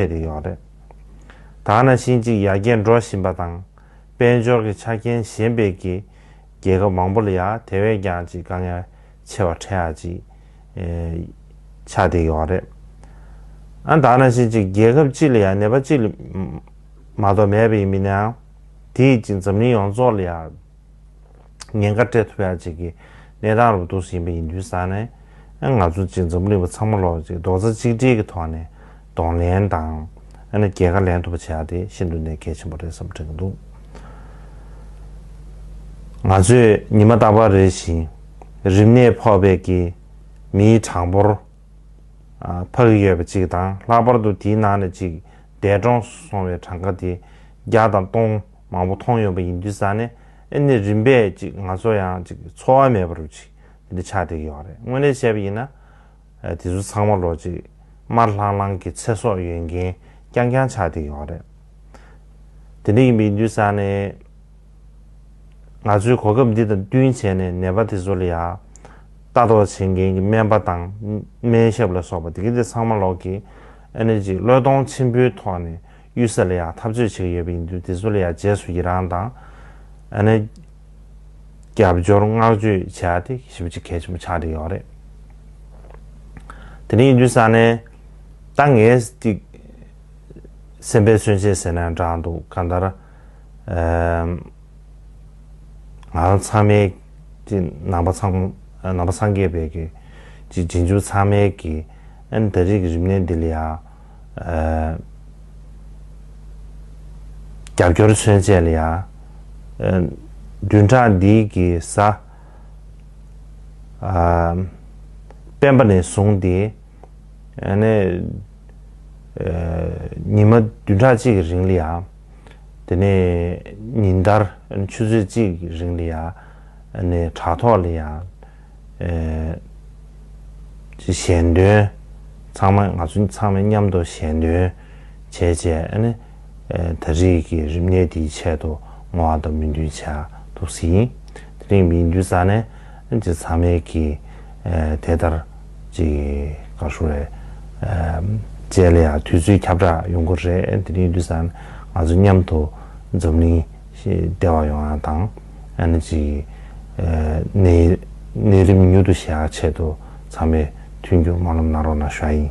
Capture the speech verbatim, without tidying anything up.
བྱས་ཏེ་ཡོད་རེད། ད་ག་ནང་བཞིན་ཅིག་ཡར་རྒྱས་འགྲོ་བཞིན་པ་དང་། དཔལ་འབྱོར་གྱི་ཆ་རྐྱེན་ཞན་པའི་གི་རྒྱལ་ཁབ་མང་པོ་ལ་ཡང་དེ་བས་ཀྱང་ཅིག་དཀའ་ངལ་ཆེ་བ་འཕྲད་ཡ་ཅིག་ཨེ་ཆགས་བསྡད་ཡོད་རེད། ཨ་ད་ག་ནང་བཞིན་ཅིག་རྒྱལ་ཁབ་གཅིག་ལ་ཡང་ནད་པ་གཅིག་ལ་མ་གཏོགས་མེད་པ་ཡིན་མིན་ནའང་། དེས་ཅིག་འཛམ་གླིང་ཡོངས་རྫོགས་ལ་ཡང་ཉེན་ཁ་སྤྲད་ཐུབ་ཡ་ཅིག་གི་གནས་སྟངས་རུ་འདུག་ཟིན་པ་ཡིན་དུས་ཙང་ནས། ང་ཚོ་ཅིག་འཛམ་གླིང་པ་ཚང་མ་ལོག་ཅིག་རྡོག་རྩ་གཅིག་སྒྲིལ་གྱི་ཐོག་ནས་གདོང་ལེན་དང་། ཨ་ནི་རྒྱལ་ཁ་ལེན་ཐུབ་པ་བྱེད་ཡ་དེ་ཤིན་ཏུ་ནས་གལ་ཆེན་པོ་རེད་བསམ་དྲན་གྱི་འདུག་ང་ཚོས་ཉི་མ་རྟག་པར་རེ་བཞིན་རིམས་ནད་ཕོག་པའི་གི་མིའི་གྲངས་འབོར་ཨ་འཕར་གྱི་ཡོད་པ་གཅིག་དང་། ལྷག་པར་དུ་དེའི་ནང་ནས་གཅིག་འདས་གྲོངས་སོང་བའི་གྲངས་ཀ་དེ་བརྒྱ་དང་སྟོང་མང་པོ་མཐོང་ཡོད་པ་ཡིན་དུས་ཙང་ནས། ཨ་ནི་རིམ་པས་གཅིག་ང་ཚོ་ཡང་གཅིག་འཚོ་བ་མེད་པ་རུ་གཅིག་དེ་འདྲ་ཆགས་བསྡད་ཀྱི་ཡོད་རེད། དངོས་གནས་བཤད་པ་ཡིན་ན། ཨ་དེ་ཚོ་ཚང་མ་ལོག་གཅིག་དམར་ལྷང་ལྷང་གི་ཚེ་སྲོག་ཡོད་མཁན་རྐྱང་རྐྱང་ཆགས་བསྡད་ཀྱི་ཡོད་རེད། དེ་འདྲ་ཡིན་པ་ཡིན་དུས་ཙང་ནས། ང་ཚོའི་གོ་སྐབས་འདི་དང་བསྟུན་བྱས་ནས་ནད་པ་དེ་ཚོ་ལ་ཡང་ལྟ་རྟོག་བྱེད་མཁན་གྱི་སྨན་པ་དང་སྨན་ཞབས་ལ་སོགས་པ་དེ་ག་དེ་ཚང་མ་ལོག་གིས་ཨ་ནི་ཅིག་བློས་གཏོང་ཆེན་པོའི་ཐོག་ནས་གཡུལ་ས་ལ་ཡང་འཐབ་རྩོད་བྱེད་ཀྱི་ཡོད་པ་ཡིན་དུས། དེ་ཚོ་ལ་ཡང་རྗེས་སུ་ཡི་རང་དང་། ཨ་ནི་རྒྱབ་སྐྱོར་བསྔགས་བརྗོད་བྱེད་ཡ་དེ་ཞེ་པོ་ཅིག་གལ་ཆེན་པོ་ཆགས་བསྡད་ཡོད་རེད། དེ་འདྲ་ཡིན་དུས་ཙང་ནས། ད་ངས་ཅིག་སེམས་པའི་མཚོན་བྱེད་ཟེར་ན་འདྲ་འདུག་གང་ལྟར། ཨམ། ང་རང་ཚང་མའི་ཅིག་ནང་པ་ཚང་ནང་པ་སངས་རྒྱས་པའི་གི་ཅིག་རྗེས་འཇུག་ཚང་མའི་གི་ཨ་ནི་ད་རེས་ཀྱི་རིམས་ནད་འདི་ལ་ཡ། ཨ། རྒྱབ་སྐྱོར་མཚོན་བྱེད་ལ་ཡ། ཨ། བདུན་ཕྲག་འདིའི་གི་གཟའ། ཨ། སྤེན་པ་ནས་བཟུང་སྟེ། ཨ་ནི། ཨ། ཉི་མ་བདུན་ཕྲག་གཅིག་གི་རིང་ལ་ཡ། དེ་ནས་ཉིན་ལྟར་ཆུ་ཚོད་གཅིག་གི་རིང་ལ་ཡ། ཨ་ནི་དྲ་ཐོག་ལ་ཡ། ཨ། ཅིག་ཞལ་འདོན། ཚང་མ་ང་ཚོ་ཚང་མས་མཉམ་དུ་ཞལ་འདོན་བྱས་བྱས། ཨ་ནི། ཨ། ད་རེས་ཀྱི་རིམས་ནད་འདིའི་ཆེད་དུ་བསྔོ་བ་དང་སྨོན་འདུན་བྱ་འདུག་ཟིན། དེ་རིང་མིན་དུས་ཙང་ནས་ཅིག་ཚང་མས་ཀྱིས། ཨ། དེ་ལྟར་ཅིག་ག་ཞུ་རེད། ཨ། བཅས་ལ་ཡང་དུས་ཚོད་ཁྱབ་བསྒྲགས་ཡོང་གི་རེད། དེ་རིང་དུས་ཙང་ང་ཚོ་མཉམ་དུ་འཛམ་གླིང་བདེ་བ་ཡོང་ཡ་དང་། ཨ་ནི་ཅིག་ཨ། ནད་ནད་རིམས་མྱུར་དུ་ཞི་ཡ་ཆེད་དུ་ཚང་མས་མཐུན་འགྱུར་སྨོན་ལམ་གནང་རོགས་གནང་ཞུ་ཡ་ཡིན།